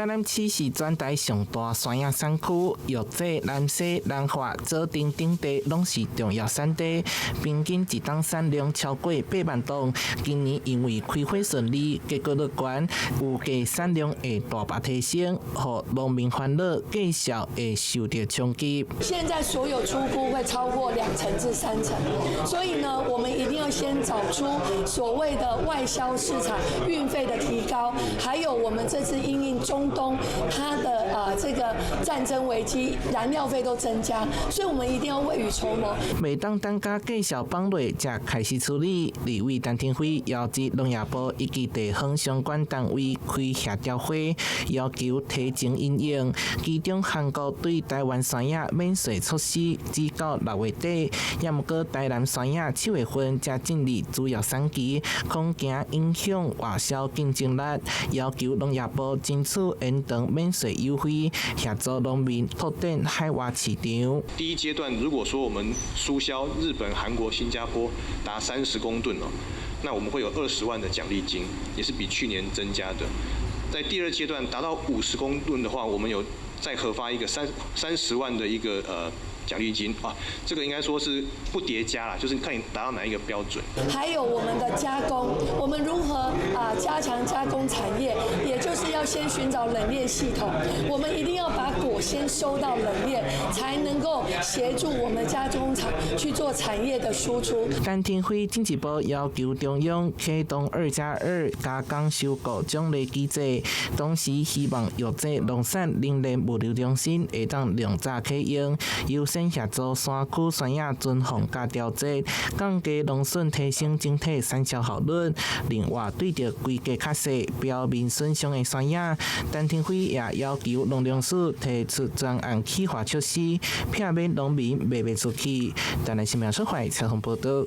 台南市是全台上大山葉產區，玉井、南勢、仁化、左鎮等地攏是重要產地，平均一冬產量超過8萬噸。今年因為開花順利，結果樂觀，預計產量會大幅提升，予農民煩惱，價數會受著衝擊。現在所有初估會超過2成至3成，所以呢，我們一定要先找出所謂的外銷市場運費的提高，還有我們這次因應中東它的這個戰爭危機，燃料費都增加，所以我們一定要未雨綢繆。袂當等甲價數放落才開始處理，立委陳亭妃邀集農業部以及地方相關單位開協調會，要求提前因應。其中韓國對台灣山葉免稅措施只到6月底，也毋過台南山葉7月份才進入主要產期，恐驚影響外銷競爭力，要求農業部爭取延長免稅優惠，協助農民拓展海外市場。第一階段，如果說我們輸銷日本、韓國、新加坡達30公噸哦，那我們會有20萬的獎勵金，也是比去年增加的。在第二階段達到50公噸的話，我們有再核發一個30萬的一個獎勵金啊，這個應該說是不疊加啦，就是看你達到哪一個標準。還有我們的加工，我們如何加強加工產業，也就是要先尋找冷鏈系統，我們一定要把果先收到冷鏈，才能夠協助我們加工廠去做產業的輸出。陳亭妃進一步要求中央啟動2加2加工收購獎勵機制，同時希望玉井農產冷鏈物流中心會當量早啟用，優先協助山區山葉存放佮調節，降低農損，提升整體產銷效率。另外，對著規格較細、表面損傷的山葉，陳亭妃也要求農糧署提出專案企劃措施，避免農民賣袂出去。台南新聞出發採訪報導。